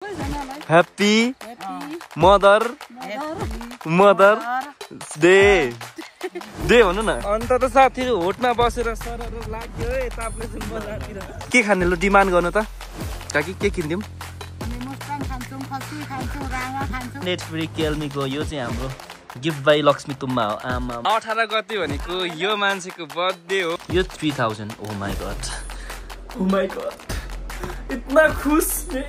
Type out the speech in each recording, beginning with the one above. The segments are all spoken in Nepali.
ह्याप्पी मदर डे भन्नु न। अन्त त साथीहरु होटमा बसेर सरर लाग्यो है तापले जुन बजारतिर के खाने ल डिमान्ड गर्नु त काकी के किन्दियौ? नेटफ्लिक्स केल्मीको यो चाहिँ हाम्रो गिफ्ट बाई लक्ष्मी तुम्मा हो। आमा 18 गते भनेको यो मान्छेको बर्थडे हो। यो 3000। ओ माय गॉड इतना खुश है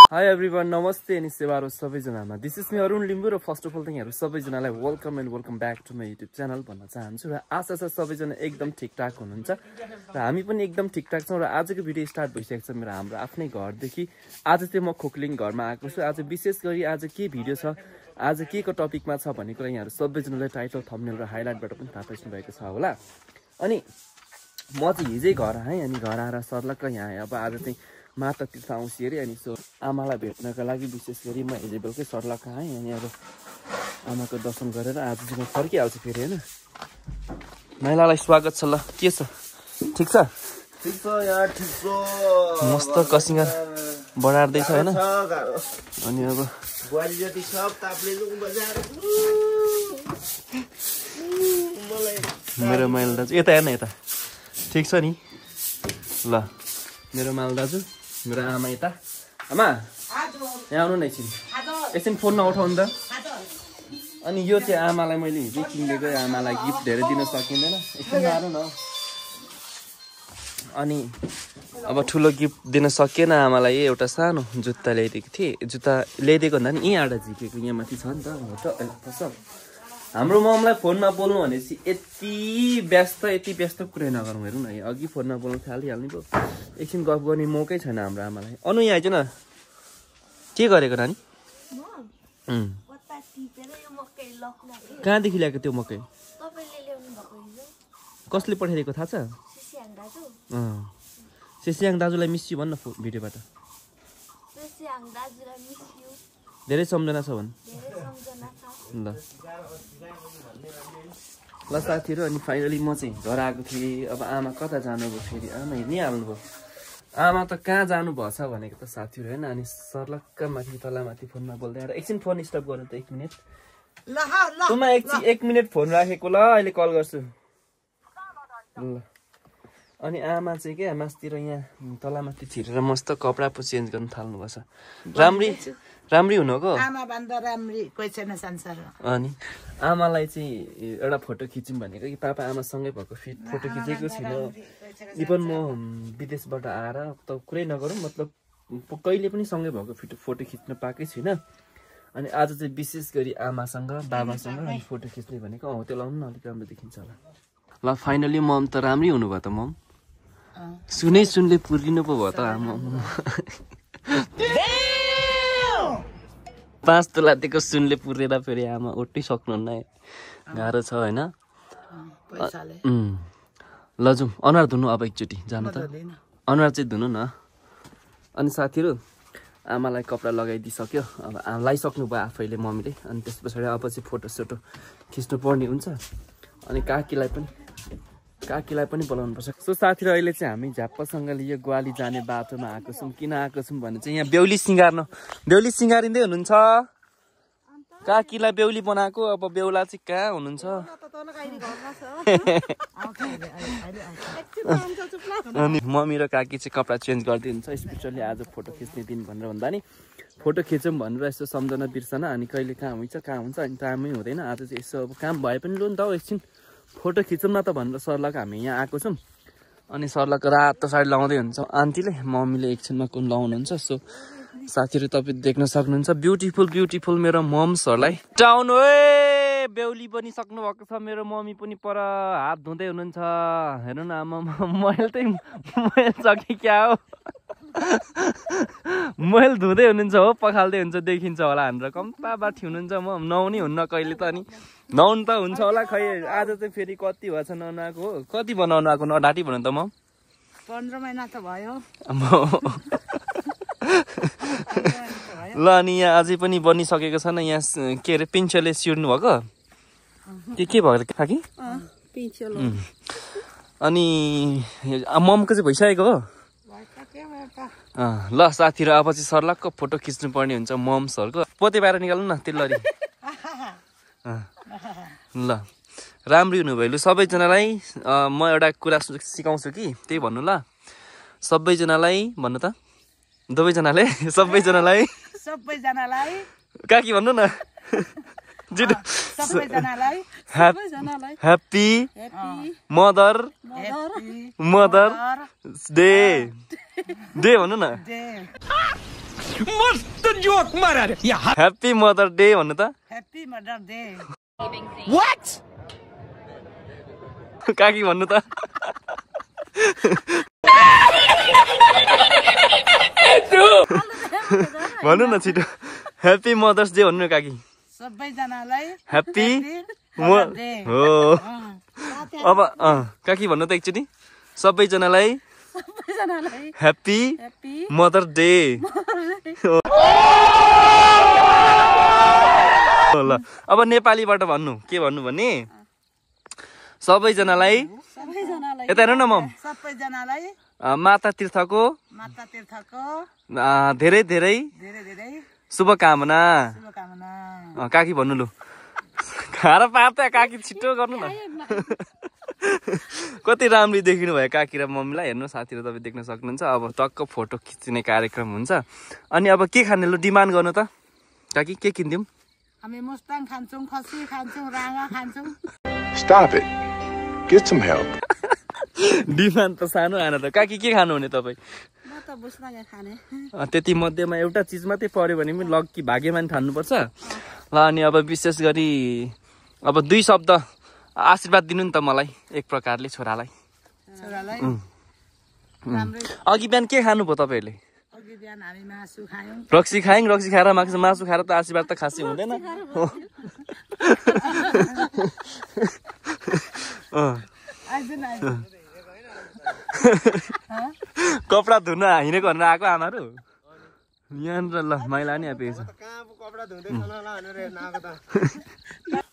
हाई एभ्रिवान, नमस्ते अनि सेवारो सबैजनामा। This is me Arun Limbu र फर्स्ट अफ अल यहाँहरु सबैजनालाई welcome and welcome back to my YouTube channel भन्न चाहन्छु। र आशा छ सबैजना एकदम ठिकठाक हुनुहुन्छ र हामी पनि एकदम ठिकठाक छौँ। र आजको भिडियो स्टार्ट भइसकेको छ मेरो हाम्रो आफ्नै घरदेखि। आज चाहिँ म खोकलिङ घरमा आएको छु। आज विशेष गरी आज के भिडियो छ, आज के को टपिकमा छ भन्ने कुरा यहाँहरु सबैजनाले टाइटल थम्बनेल र हाइलाइटबाट पनि थाहा पाइसक्नु भएको छ होला। अनि म चाहिँ हिजै घर आएँ। अनि घर आएर सर्लक्क यहाँ अब आज चाहिँ माता तीर्थ आउँछ अरे। अनि सो आमालाई भेट्नको लागि विशेष गरी म हिजो बेलुकै सर्लक्क आएँ। अनि अब आमाको दर्शन गरेर आज चाहिँ म फर्किहाल्छु फेरि होइन। महिलालाई स्वागत छ। ल के छ, ठिक छ? ठिक छ यार, ठिक छ। मस्त कसिङ्गर बढार्दैछ होइन। अनि अब बुहारी जति सब तापले बजार मेरो माइल दाजु यता हेर्न यता, ठिक छ नि? ल मेरो माइल दाजु, मेरो आमा यता। आमा यहाँ आउनु न एकछिन फोन नउठाउनु त। अनि यो चाहिँ आमालाई मैले हिजै किनेको, आमालाई गिफ्ट धेरै दिन सकिँदैन, एकछिन आउनु न। अनि अब ठुलो गिफ्ट दिन सकिएन आमालाई। एउटा सानो जुत्ता ल्याइदिएको थिएँ। जुत्ता ल्याइदिएको भन्दा नि यहाँबाट झिकेको यहाँ माथि छ नि त हो। हाम्रो ममलाई फोनमा बोल्नु भनेपछि यति व्यस्त कुरै नगरौँ। हेरौँ न अघि फोनमा बोल्नु थालिहाल्ने भयो। एकछिन गफ गर्ने मौकै छैन हाम्रो आमालाई। अनु यहाँ आइज न, के गरेको नानी? कहाँदेखि ल्याएको त्यो मकै? कसले पठाइदिएको थाहा छ? सेसियाङ दाजुलाई मिस यु भन्न भिडियोबाट। धेरै सम्झना छ भन्। ल साथीहरू, अनि फाइनली म चाहिँ घर आएको थिएँ। अब आमा कता जानुभयो फेरि? आमा हिँडिहाल्नुभयो। आमा त कहाँ जानुभएको छ भनेको त साथीहरू होइन। अनि सर्लक्क माथि तलामाथि फोनमा बोल्दै आएर एकछिन फोन स्टप गर्नु त 1 मिनट। तुमा एकछिन 1 मिनट फोन राखेको, ल अहिले कल गर्छु। ल अनि आमा चाहिँ क्या मासतिर यहाँ तलामाथि छिरेर मस्त कपडा पो चेन्ज गर्न थाल्नु भएको छ। राम्री हुनको आमा भन्दा राम्री कोही छैन संसार। अनि आमालाई चाहिँ एउटा फोटो खिचौँ भनेको कि पापा आमासँगै भएको फोटो खिचेको छैन। इभन म विदेशबाट आएर त कुरै नगरौँ, मतलब कहिले पनि सँगै भएको फोटो खिच्न पाएकै छुइनँ। अनि आज चाहिँ विशेष गरी आमासँग बाबासँग अनि फोटो खिच्ने भनेको त्यो लाउनु न अलिक राम्रो देखिन्छ होला। ल फाइनली मम त राम्रै हुनुभयो त। मम सुनले पुर्किनु पो भयो त आमा। 5 तोलादेखिको सुनले पुरेर फेरि आमा उठ्नै सक्नुहुन्न। गाह्रो छ होइन। ल जाउँ अनुहार धुनु अब एकचोटि जानु त। अनुहार चाहिँ धुनु न। अनि साथीहरू आमालाई कपडा लगाइदिइसक्यो। अब लगाइसक्नु भयो आफैले मम्मीले। अनि त्यस पछाडि अब चाहिँ फोटो खिच्नु पर्ने हुन्छ। अनि काकीलाई पनि बोलाउनु पर्छ। सो साथीहरू अहिले चाहिँ हामी झ्याप्पसँगले यो ग्वाली जाने बाटोमा आएको छौँ। किन आएको छौँ भने चाहिँ यहाँ बेहुली सिँगारिँदै हुनुहुन्छ। काकीलाई बेहुली बनाएको। अब बेहुला चाहिँ कहाँ हुनुहुन्छ? अनि मम्मी र काकी चाहिँ कपडा चेन्ज गरिदिनुहुन्छ स्पेसली आज फोटो खिच्ने दिन भनेर भन्दा नि फोटो खिचौँ भनेर यसो सम्झना बिर्सना। अनि कहिले कहाँ हुन्छ अनि टाइमै हुँदैन। आज चाहिँ यसो अब काम भए पनि लु नि त एकछिन फोटो खिचौँ न त भनेर सर्लक्क हामी यहाँ आएको छौँ। अनि सर्लक्क रातो साडी लगाउँदै हुन्छ आन्टीले, मम्मीले एकछिनमा कुन लगाउनुहुन्छ। सो साथीहरू तपाईँ देख्न सक्नुहुन्छ ब्युटिफुल मेरो मम्सहरूलाई। टाउन ओए बेहुली पनि सक्नु भएको छ। मेरो मम्मी पनि पर हात धुँदै हुनुहुन्छ। हेर्नु न आमा, मैल छ कि क्या हो? मैल धुँदै हुनुहुन्छ हो, पखाल्दै हुन्छ देखिन्छ होला। हाम्रो कम्ता बाठी हुनुहुन्छ। म नुहाउनै हुन्न कहिले त। अनि नुहाउनु त हुन्छ होला, खै आज चाहिँ फेरि कति भएछ ननुहाएको हो? कति बनाउनु आएको नढाँटी भन्नु त? म 15 महिना त भयो। ल अनि यहाँ अझै पनि बनिसकेको छैन। यहाँ के अरे पिन्छले सिउर्नु भएको। के भयो काकी अनि ममको चाहिँ भइसकेको हो ल साथीहरू अब चाहिँ सर्लकको फोटो खिच्नु पर्ने हुन्छ मम्सहरूको पोते बाहिर निकाल्नु न तेल्लरी ल राम्री हुनुभयो लु सबैजनालाई म एउटा कुरा सिकाउँछु कि त्यही भन्नु ल सबैजनालाई भन्नु त सबैजनालाई काकी भन्नु न ह्याप्पी मदर्स डे भन्नु न मस्त जोक मारा ह्याप्पी मदर डे भन्नु त काकी भन्नु त भन्नु न छिटो ह्याप्पी मदर्स डे भन्नु न काकी सबैजनालाई ह्याप्पी हो अब काकी भन्नु त एकचोटि सबैजनालाई ह्याप्पी मदर्स डे ल अब नेपालीबाट भन्नु के भन्नु भने सबैजनालाई यता हेर्नु न मम सबैजनालाई माता तीर्थको धेरै धेरै शुभकामना काकी भन्नु लु खाएर पार्छ काकी छिटो गर्नु न कति राम्ररी देखिनु भयो काकी र मम्मीलाई हेर्नु साथीहरू तपाईँ देख्न सक्नुहुन्छ अब टक्क फोटो खिच्ने कार्यक्रम हुन्छ अनि अब के खाने लु डिमान्ड गर्नु त काकी के किनिदिउँ हामी मुस्ताङ खान्छौँ खसी खान्छौँ राँगा खान्छौँ Stop it. Get some help. Demand त सानो आएन त काकी के खानु हुने तपाईँ त्यति मध्येमा एउटा चिज मात्रै पर्यो भने पनि लक्की भाग्यमान ठान्नुपर्छ ल अनि अब विशेष गरी अब 2 शब्द आशीर्वाद दिनु नि त मलाई एक प्रकारले छोरालाई अघि बिहान के खानु भयो तपाईँहरूले रक्सी खायौँ रक्सी खाएर मासु खाएर त आशीर्वाद त खासै हुँदैन कपडा धुन हिँडेको भनेर आएको आमाहरू यहाँनिर ल मैला नि आइपुगेछ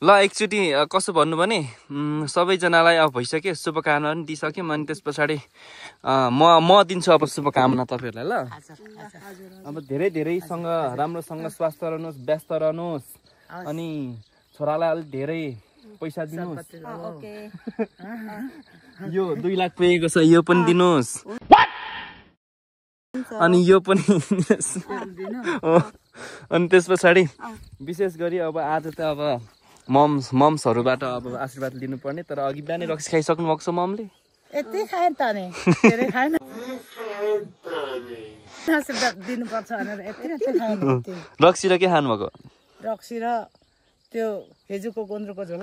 ल एकचोटि कसो भन्नु भने सबैजनालाई अब भइसक्यो शुभकामना पनि दिइसक्यौँ अनि त्यस पछाडि म दिन्छु अब शुभकामना तपाईँहरूलाई ल अब धेरै धेरैसँग राम्रोसँग स्वास्थ्य रहनुहोस् व्यस्त रहनुहोस् अनि छोरालाई अलिक धेरै पैसा दिनुहोस् यो 2 लाख पुगेको छ यो पनि दिनुहोस् अनि यो पनि अनि त्यस पछाडि विशेष गरी अब आज त अब मम्सहरूबाट अब आशीर्वाद लिनुपर्ने तर अघि बिहानै रक्सी खाइसक्नु भएको छ ममले यति खाएन त नि धेरै खाएन आशीर्वाद दिनुपर्छ भनेर यति खाएन रक्सी र के खानु भएको रक्सी र त्यो हेजुको गुन्द्रुकको झोल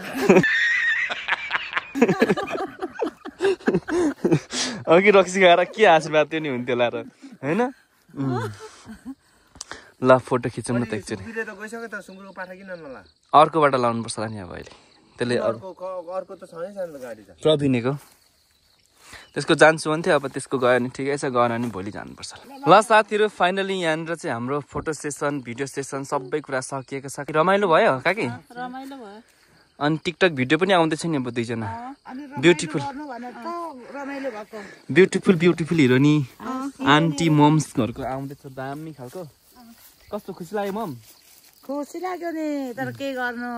अघि रक्सी खाएर के आशीर्वाद त्यो नि हुन्थ्यो होला र होइन ल फोटो खिचौँ न त एकचोटि अर्कोबाट लाउनु पर्छ होला नि अब अहिले त्यसले प्रविनेको त्यसको जान्छु भन्थ्यो अब त्यसको गयो भने ठिकै छ गएन भने भोलि जानुपर्छ ल साथीहरू फाइनली यहाँनिर चाहिँ हाम्रो फोटो सेसन भिडियो सेसन सबै कुरा सकिएको छ रमाइलो भयो काकी रमाइलो भयो अनि टिकटक भिडियो पनि आउँदैछ नि अब 2 जना ब्युटिफुल हिरोनी आन्टी मम्सहरूको आउँदैछ दामी खालको कस्तो खुसी लाग्यो मम खुसी लाग्यो नि तर के गर्नु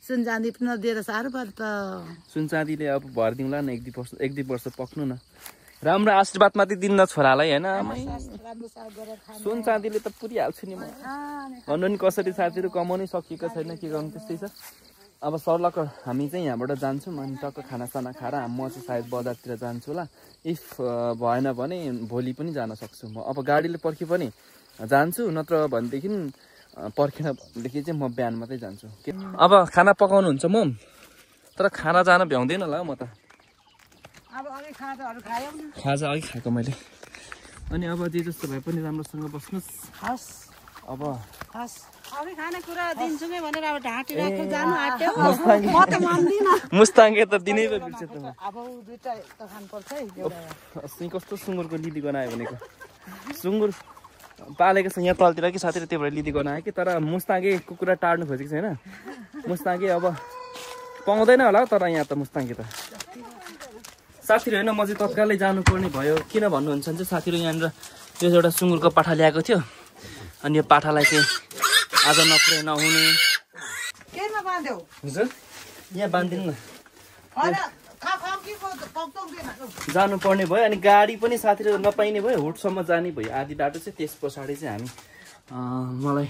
सुन चाँदी पनि नदिएर साह्रो पर्छ त सुन चाँदीले अब भरिदिउँला न 1-2 वर्ष पक्नु न राम्रो आशीर्वाद मात्रै दिन्न छोरालाई होइन सुन चाँदीले त पुरिहाल्छु नि म भन्नु नि कसरी साथीहरू कमाउनै सकिएको छैन के गर्नु त्यस्तै छ अब सर्लक हामी चाहिँ यहाँबाट जान्छौँ अनि टक्क खानासाना खाएर म चाहिँ सायद बजारतिर जान्छु होला इफ भएन भने भोलि पनि जान सक्छु म अब गाडीले पर्खे पनि जान्छु नत्र भनेदेखि पर्खेन भनेदेखि चाहिँ म बिहान मात्रै जान्छु अब खाना पकाउनुहुन्छ मम तर खाना जान भ्याउँदैन होला म त खाजा अघि खाएको मैले अनि अब जे जस्तो भए पनि राम्रोसँग बस्नुहोस् अब मुस्ताङे त दिनै बिर्छ कस्तो सुँगुरको लिदी बनायो भनेको सुँगुर पालेको छ यहाँ तलतिर कि साथीहरू त्यही भएर लिदी बनायो कि तर मुस्ताङे कुखुरा टार्नु खोजेको छैन मुस्ताङे अब पाउँदैन होला तर यहाँ त मुस्ताङकी त साथीहरू होइन म चाहिँ तत्कालै जानुपर्ने भयो किन भन्नुहुन्छ भने चाहिँ साथीहरू यहाँनिर यो एउटा सुँगुरको पाठा ल्याएको थियो अनि यो पाठालाई चाहिँ आज नपुरै नहुने हजुर यहाँ बाँधिदिनु न जानुपर्ने भयो अनि गाडी पनि साथीहरू नपाइने भयो हुटसम्म जाने भयो आधी बाटो चाहिँ त्यस पछाडि चाहिँ हामी मलाई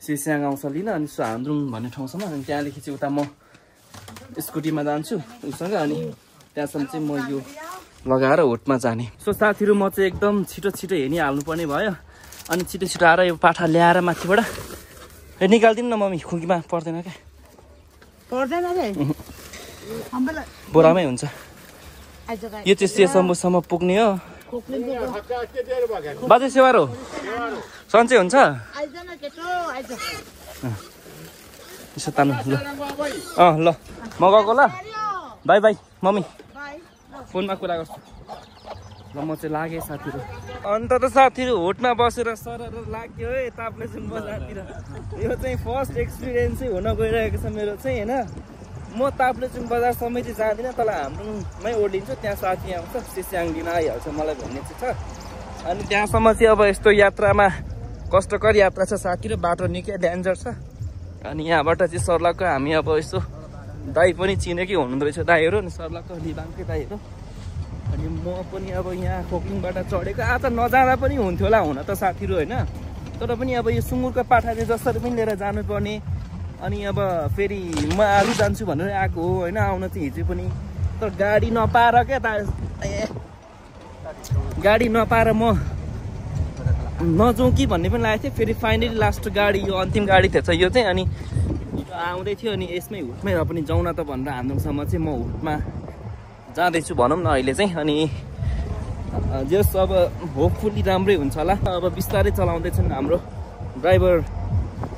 सिस्याङ आउँछ लिन अनि हान्द्रुङ भन्ने ठाउँसम्म अनि त्यहाँदेखि चाहिँ उता म स्कुटीमा जान्छु उसँग अनि त्यहाँसम्म चाहिँ म यो लगाएर होटमा जाने सो साथीहरू म चाहिँ एकदम छिटो छिटो हिँडिहाल्नुपर्ने भयो अनि छिटो छिटो आएर यो पाठा ल्याएर माथिबाट निकालिदिनु न मम्मी खुकीमा पर्दैन क्या बोरामै हुन्छ यो चाहिँ सेसम्बुसम्म पुग्ने हो बाजे सेवार हो सन्चै हुन्छ यसो तान्नु ल ल म गएको ल बाई बाई मम्मी फोनमा कुरा गर्छु ल म चाहिँ लागेँ साथीहरू अन्त त साथीहरू होटमा बसेर सरर लाग्यो है ताप्लेजुङ बजारतिर यो चाहिँ फर्स्ट एक्सपिरियन्स चाहिँ हुन गइरहेको छ मेरो चाहिँ होइन म ताप्लेजुङ बजारसम्म चाहिँ जाँदिनँ तल हाम्रोमै ओर्लिन्छु त्यहाँ साथी आउँछ सिस्याङ लिन आइहाल्छ मलाई भन्ने चाहिँ छ अनि त्यहाँसम्म चाहिँ अब यस्तो यात्रामा कष्टकर यात्रा छ साथी र बाटो निकै डेन्जर छ अनि यहाँबाट चाहिँ सर्लक्क हामी अब यसो दाई पनि चिनेकै हुनुहुँदो रहेछ दाईहरू अनि सर्लक्क लिबाङकै दाईहरू अनि म पनि अब यहाँ खोक्लिङबाट चढेको आज नजाँदा पनि हुन्थ्यो होला हुन त साथीहरू होइन तर पनि अब यो सुँगुरको पाठा चाहिँ जसरी पनि लिएर जानुपर्ने अनि अब फेरि म आज जान्छु भनेर आएको हो होइन आउन चाहिँ हिजो पनि तर गाडी नपाएर क्या गाडी नपाएर म नजाउँ कि भन्ने पनि लागेको थियो फेरि फाइनली लास्ट गाडी यो अन्तिम गाडी थिएछ यो चाहिँ अनि आउँदै थियो अनि यसमै हुटमै र पनि जाउँ न त भनेर हाम्रोसम्म चाहिँ म हुटमा जाँदैछु भनौँ न अहिले चाहिँ अनि जस अब होपफुल्ली राम्रै हुन्छ होला अब बिस्तारै चलाउँदैछन् हाम्रो ड्राइभर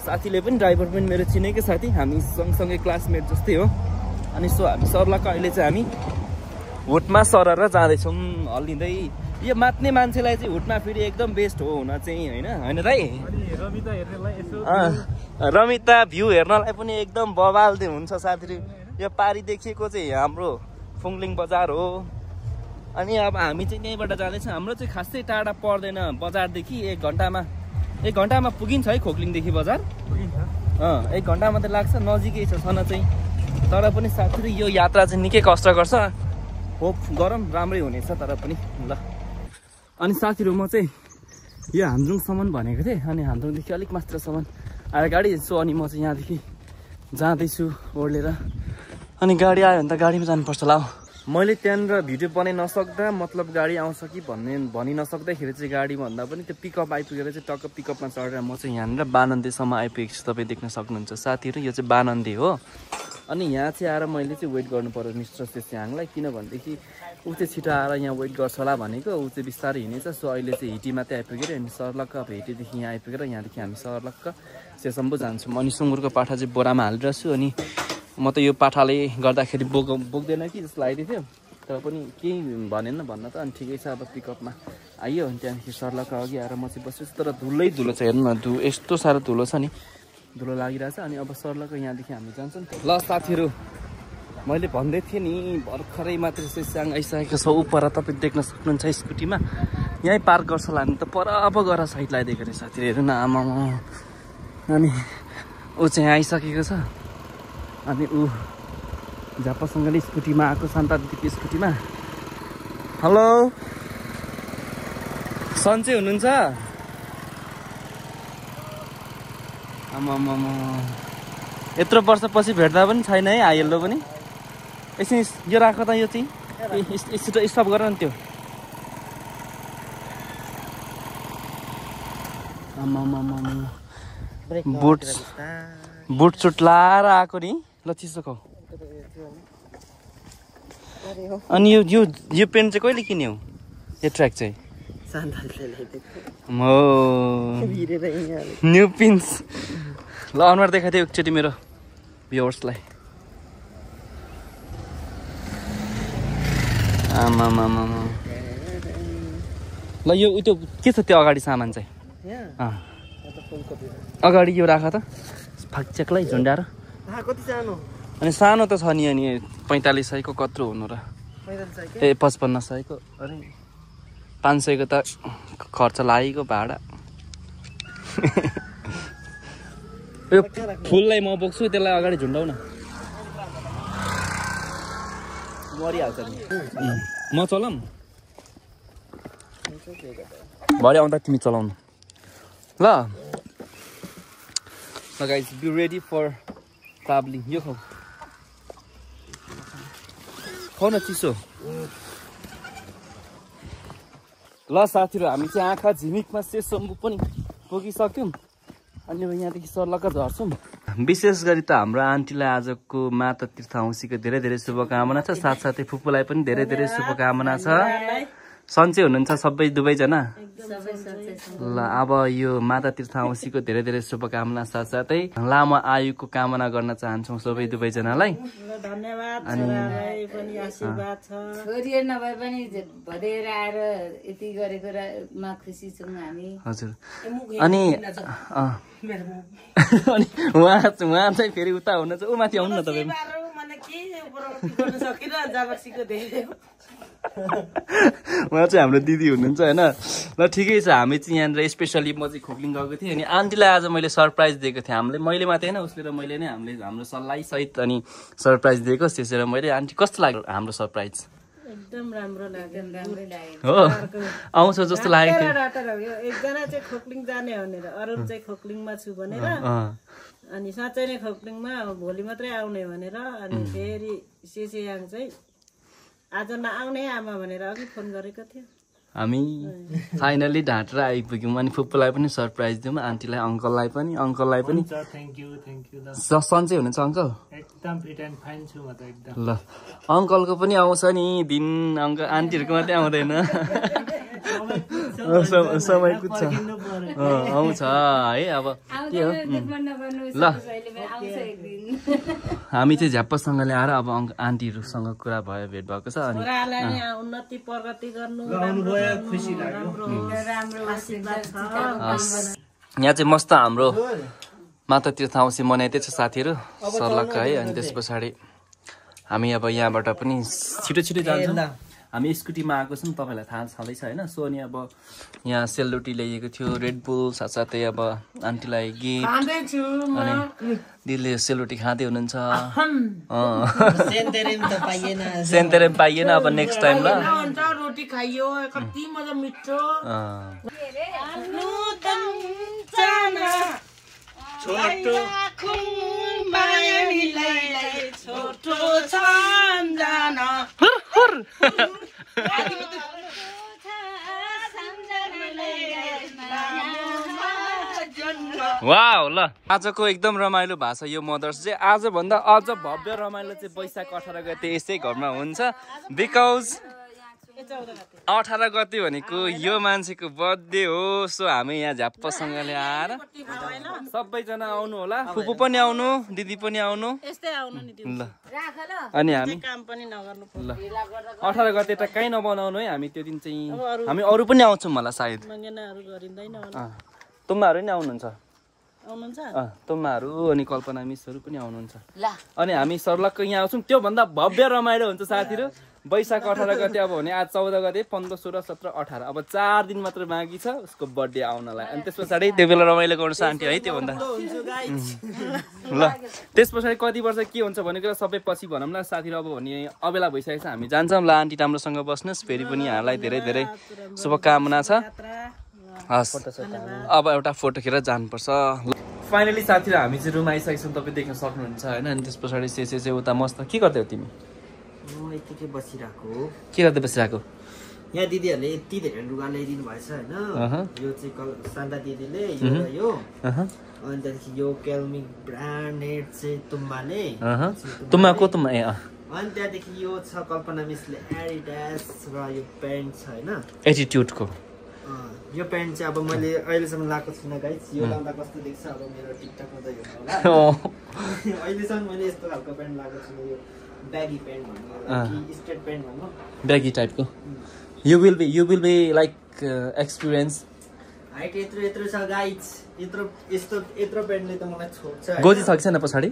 साथीले पनि ड्राइभर पनि मेरो चिनेकै साथी हामी सँगसँगै क्लासमेट जस्तै हो अनि सो हामी सर्लक्क अहिले चाहिँ हामी हुटमा सरर जाँदैछौँ हल्लिँदै यो मात्ने मान्छेलाई चाहिँ हुटमा फेरि एकदम बेस्ट हो हुन चाहिँ होइन दाइ रमिता भ्यू हेर्नलाई पनि एकदम बवाल्दै हुन्छ साथीहरू यो पारी देखिएको चाहिँ हाम्रो फुङलिङ बजार हो अनि अब हामी चाहिँ त्यहीँबाट जाँदैछौँ हाम्रो चाहिँ खासै टाढा पर्दैन बजारदेखि 1 घन्टामा पुगिन्छ है खोक्लिङदेखि बजार 1 घन्टा मात्रै लाग्छ नजिकै छ छन चाहिँ तर पनि साथीहरू यो यात्रा चाहिँ निकै कष्ट गर्छ होप गरौँ राम्रै हुनेछ तर पनि ल अनि साथीहरू म चाहिँ यो हाम्रोङसम्म भनेको थिएँ अनि हाम्रोङदेखि अलिक मात्रसम्म आएर गाडी सो अनि म चाहिँ यहाँदेखि जाँदैछु ओर्लेर अनि गाडी आयो भने त गाडीमा जानुपर्छ होला हो मैले त्यहाँनिर भिडियो बनाइ नसक्दा मतलब गाडी आउँछ कि भनि नसक्दाखेरि चाहिँ गाडी भन्दा पनि त्यो पिकअप आइपुगेर चाहिँ टक्क पिकअपमा चढेर म चाहिँ यहाँनिर बानन्देसम्म आइपुगेको छु तपाईँ देख्न सक्नुहुन्छ साथीहरू यो चाहिँ बानन्दे हो अनि यहाँ चाहिँ आएर मैले चाहिँ वेट गर्नु पर्यो मिस्टर सेस्याङलाई किनभनेदेखि ऊ चाहिँ छिटो आएर यहाँ वेट गर्छ होला भनेको ऊ चाहिँ बिस्तारै हिँडेछ सो अहिले चाहिँ हिटीमा चाहिँ आइपुगेर अनि सर्लक्क अब हिटीदेखि यहाँ आइपुगेर यहाँदेखि हामी सर्लक्क सेसम्बु जान्छौँ अनि सुँगुरको पाठा चाहिँ बोरामा हालिरहेको छु अनि म त यो पाठाले गर्दाखेरि बोक्दैन कि जस्तो लागिदिएको थियो तर पनि केही भनेन भन्न त अनि ठिकै छ अब पिकअपमा आइयो अनि त्यहाँदेखि सर्लक्क अघि आएर म चाहिँ बस्छु तर धुलै धुलो छ हेर्नु न यस्तो साह्रो धुलो छ नि धुलो लागिरहेछ अनि अब सर्लक्क यहाँदेखि हामी जान्छौँ ल साथीहरू मैले भन्दै थिएँ नि भर्खरै मात्रै सेस्याङ आइसकेको छ उपर तपाईँ देख्न सक्नुहुन्छ स्कुटीमा यहीँ पार्क गर्छ होला नि त पर अब गएर साइड लगाइदिएको अरे साथीहरू हेर्नु न आमा अनि ऊ चाहिँ आइसकेको छ अनि ऊ झापासँगले स्कुटीमा आएको शान्ता दिदीको स्कुटीमा हेलो सन्चै हुनुहुन्छ आमा यत्रो वर्षपछि भेट्दा पनि छैन है आइएल्लो पनि एकछिन यो राख त यो चाहिँ स्टप गर नि त्यो बुट सुट लाएर आएको नि ल चिसो खाऊ अनि यो पेन्ट चाहिँ कहिले किन्यौ यो ट्र्याक चाहिँ न्यू पिन्स ल अनुहार देखाइदियो एकचोटि मेरो भ्युवर्सलाई आमा ल यो त्यो के छ त्यो अगाडि सामान चाहिँ अगाडि यो राख त फाकचेकलाई झुन्डाएर कति सानो अनि सानो त छ नि अनि 4500 को कत्रो हुनु र ए 5500 को अरे 500 को त खर्च लागेको भाडा यो फुललाई म बोक्छु त्यसलाई अगाडि झुन्डाउ न मरिहाल्छ नि म चलाऊँ भरे आउँदा तिमी चलाउनु ल guys be ready for travelling यो खाऊ न चिसो ल साथीहरू हामी चाहिँ आँखा झिमिकमा सेसम्बु पनि पुगिसक्यौँ अनि यहाँदेखि सर्लक्क झर्छौँ विशेष गरी त हाम्रो आन्टीलाई आजको माता तीर्थ औँसीको धेरै धेरै शुभकामना छ साथसाथै फुपूलाई पनि धेरै धेरै शुभकामना छ सन्चै हुनुहुन्छ सबै दुवैजना ल अब यो माता तीर्थ औँसीको धेरै धेरै शुभकामना साथसाथै लामो आयुको कामना गर्न चाहन्छौँ सबै दुवैजनालाई धन्यवाद अनि पनि आशीर्वाद छ छोरी नभए पनि भदेर आएर यति गरेकोमा खुसी छौँ हामी हजुर अनि अनि उहाँ चाहिँ फेरि उता हुनुहुन्छ ऊ माथि आउनु न तपाईँ उहाँ चाहिँ हाम्रो दिदी हुनुहुन्छ होइन ल ठिकै छ हामी चाहिँ यहाँनिर स्पेसली म चाहिँ खोक्लिङ गएको थिएँ अनि आन्टीलाई आज मैले सरप्राइज दिएको थिएँ मैले मात्रै होइन उसले र मैले नै हाम्रो सल्लाहसहित अनि सरप्राइज दिएको त्यसरी मैले आन्टी कस्तो लाग्यो हाम्रो सरप्राइज एकदम राम्रो लाग्यो हो आउँछ जस्तो लागेको थियो एकजना चाहिँ खोक्लिङ जाने भनेर अरू चाहिँ खोक्लिङमा छु भनेर अनि साँच्चै नै खोक्लिङमा भोलि मात्रै आउने भनेर अनि फेरि सेसेयाङ चाहिँ आज नआउने आमा भनेर अघि फोन गरेको थियो हामी फाइनली ढाँटेर आइपुग्यौँ अनि फुपूलाई पनि सरप्राइज दिउँ आन्टीलाई अङ्कललाई पनि थ्याङ्क यू सन्चै हुनुहुन्छ अङ्कल एकदम फिट एन्ड फाइन छु म त एकदम ल अङ्कलको पनि आउँछ नि दिन आन्टीहरूको मात्रै आउँदैन समय कुद्छ आउँछ है अब के हो ल हामी चाहिँ झ्याप्पसँगले आएर अब आन्टीहरूसँग कुरा भयो भेट भएको छ अनि उन्नति प्रगति गर्नु यहाँ चाहिँ मस्त हाम्रो माता तीर्थ औँसी मनाइदै छ साथीहरू सर्लक्क है अनि त्यस पछाडि हामी अब यहाँबाट पनि छिटो जान्छौँ हामी स्कुटीमा आएको छौँ तपाईँलाई थाहा छँदैछ होइन सो अनि अब यहाँ सेलरोटी ल्याइएको थियो रेड बुल साथसाथै अब आन्टीलाई गिफ्ट अनि दिदीले सेलरोटी खाँदै हुनुहुन्छ सेन्तेरेम पाइएन अब नेक्स्ट टाइम ल रोटी खाइयो कति मजा मिठो छोटो सम्झना वाउ ल आजको एकदम रमाइलो भएको छ यो मदर्स डे आजभन्दा अझ भव्य रमाइलो चाहिँ वैशाख 18 गते यसै घरमा हुन्छ बिकज 18 गते भनेको यो मान्छेको बर्थडे हो सो हामी यहाँ झ्याप्पसँगले आएर सबैजना आउनु होला फुपू पनि आउनु दिदी पनि आउनु ल अनि हामी ल 18 गते त कहीँ नबनाउनु है हामी त्यो दिन चाहिँ हामी अरू पनि आउँछौँ होला सायद तुम्बाहरू नि आउनुहुन्छ तुम्बाहरू अनि कल्पना मिसहरू पनि आउनुहुन्छ अनि हामी सर्लक्क यहाँ आउँछौँ त्योभन्दा भव्य रमाइलो हुन्छ साथीहरू वैशाख 18 गते अब भने आज 14 गते 15, 16, 17, 18 अब 4 दिन मात्र बाँकी छ उसको बर्थडे आउनलाई अनि त्यस पछाडि त्यो बेला रमाइलो गर्नु आन्टी है त्योभन्दा ल त्यस पछाडि कति वर्ष के हुन्छ भनेको सबै पछि भनौँ न साथीहरू अब भने अबेला भइसकेको छ हामी जान्छौँ ल आन्टी राम्रोसँग बस्नुहोस् फेरि पनि यहाँलाई धेरै धेरै शुभकामना छ हस् अब एउटा फोटो खेर जानुपर्छ फाइनली साथीहरू हामी चाहिँ रुम आइसकेको छौँ तपाईँ देख्न सक्नुहुन्छ होइन अनि त्यस पछाडि सेसे चाहिँ उता मस्त के गर्दै हो तिमी यतिकै बसिरहेको के गर्दै बसिरहेको यहाँ दिदीहरूले यति धेरै लुगा ल्याइदिनु भएछ होइन यो चाहिँ शान्ता दिदीले यो अनि त्यहाँदेखि यो केल्मिक ब्रान्डेड चाहिँ तुम्बाले तुम्बाको तुम्बा ए अनि त्यहाँदेखि यो छ कल्पना मिसले एडिडास र यो प्यान्ट छ होइन एटिट्युडको यो प्यान्ट चाहिँ अब मैले अहिलेसम्म लगाएको छुइनँ गाइस यो लाउँदा कस्तो देख्छ अब मेरो टिकटकमा त हेर्नु होला अहिलेसम्म मैले यस्तो खालको प्यान्ट लगाएको छुइनँ यो बैगी पैंट भन्नु कि स्ट्रेट पैंट भन्नु बैगी टाइपको you will be like experience height यत्रो छ गाइस यत्रो प्यान्टले त मलाई छोड्छ गोजी छ कि छैन पछाडी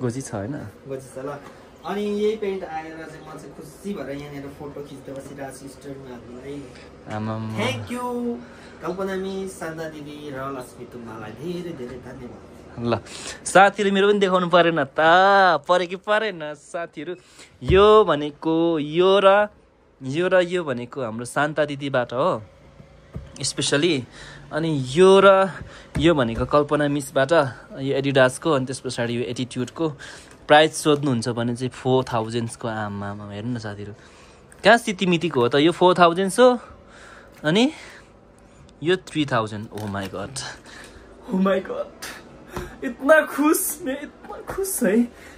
गोजी छ होइन गोजी छ ल अनि यही पेन्ट आएर चाहिँ म चाहिँ खुसी भएर यहाँनिर फोटो खिच्दै बसिरहेको छु स्टोरीमा हाल्नुलाई आमाम thank you Kalpana miss Shanta दिदी र लक्ष्मी तुम्मालाई धेरै धेरै धन्यवाद ल साथीहरू मेरो पनि देखाउनु परेन त परे कि परेन साथीहरू यो भनेको यो र यो भनेको हाम्रो शान्ता दिदीबाट हो स्पेसली अनि यो र यो भनेको कल्पना मिसबाट यो एडिडासको अनि त्यस पछाडि यो एटिट्युडको प्राइस सोध्नुहुन्छ भने चाहिँ 4000 को आमामा हेर्नु न साथीहरू कहाँ सितिमितिको हो त यो 4000 हो अनि यो 3000 ओ माई गॉड इतना खुश है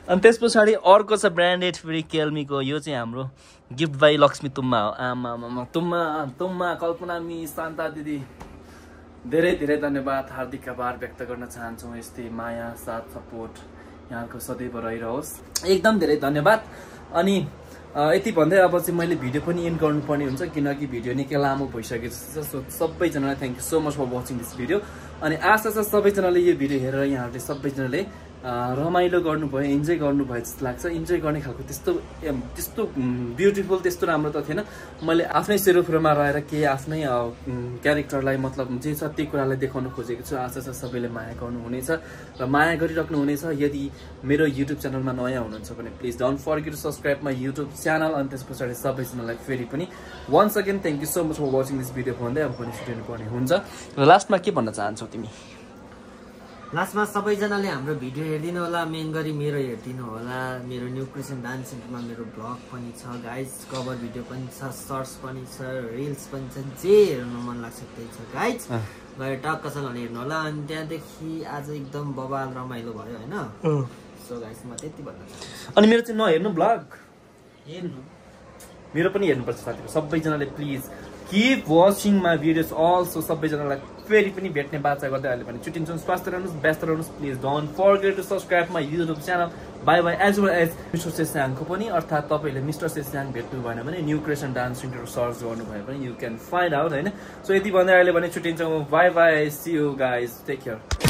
अनि त्यस पछाडि अर्को छ ब्रान्डेड फेरि केल्मीको यो चाहिँ हाम्रो गिफ्ट बाई लक्ष्मी तुम्मा हो आमामा तुम्मा कल्पना मिस शान्ता दिदी धेरै धेरै धन्यवाद हार्दिक आभार व्यक्त गर्न चाहन्छौँ यस्तै माया साथ सपोर्ट यहाँको सदैव रहिरहोस् एकदम धेरै धन्यवाद अनि यति भन्दै अब चाहिँ मैले भिडियो पनि एन्ड गर्नुपर्ने हुन्छ किनकि भिडियो निकै लामो भइसकेको छ सो सबैजनालाई thank you so much for watching this video अनि आशा छ सबैजनाले यो भिडियो हेरेर यहाँहरूले सबैजनाले रमाइलो गर्नुभयो इन्जोय गर्नुभयो जस्तो लाग्छ इन्जोय गर्ने खालको त्यस्तो ब्युटिफुल त्यस्तो राम्रो त थिएन मैले आफ्नै सेरोफेरोमा रहेर के आफ्नै क्यारेक्टरलाई मतलब जे छ त्यही कुरालाई देखाउन खोजेको छु आशा छ सबैले माया गर्नुहुनेछ र माया गरिराख्नु हुनेछ यदि मेरो युट्युब च्यानलमा नयाँ हुनुहुन्छ भने please don't forget to subscribe my YouTube channel अनि त्यस पछाडि सबैजनालाई फेरि पनि once again thank you so much for watching this video भन्दै अब पनि छुट्टिनु पर्ने हुन्छ र लास्टमा के भन्न चाहन्छौ तिमी लास्टमा सबैजनाले हाम्रो भिडियो हेरिदिनु होला मेन गरी मेरो हेरिदिनु होला मेरो न्यू क्रिएसन डान्स सेन्टरमा मेरो ब्लग पनि छ गाइज कभर भिडियो पनि छ सर्ट्स पनि छ रिल्स पनि छ जे हेर्नु मन लाग्छ त्यही छ गाइज गएर टक्कसँगले हेर्नु होला अनि त्यहाँदेखि आज एकदम बबाल रमाइलो भयो होइन सो गाइज म त्यति भन्न चाहन्छु अनि मेरो चाहिँ नहेर्नु ब्लग हेर्नु मेरो पनि हेर्नुपर्छ साथीहरू सबैजनाले please keep watching my videos also सबैजनालाई फेरि पनि भेट्ने बाचा गर्दै अहिले भने छुट्टिन्छौँ स्वास्थ्य रहनुहोस् व्यस्त रहनुहोस् please don't forget to subscribe my YouTube channel by as well as mister सेस्याङको पनि अर्थात् तपाईँले मिस्टर सेस्याङ भेट्नु भएन भने new creation dance center search गर्नुभयो भने यु क्यान फाइन्ड आउट होइन सो यति भन्दै अहिले भने छुट्टिन्छौँ bye see you guys take care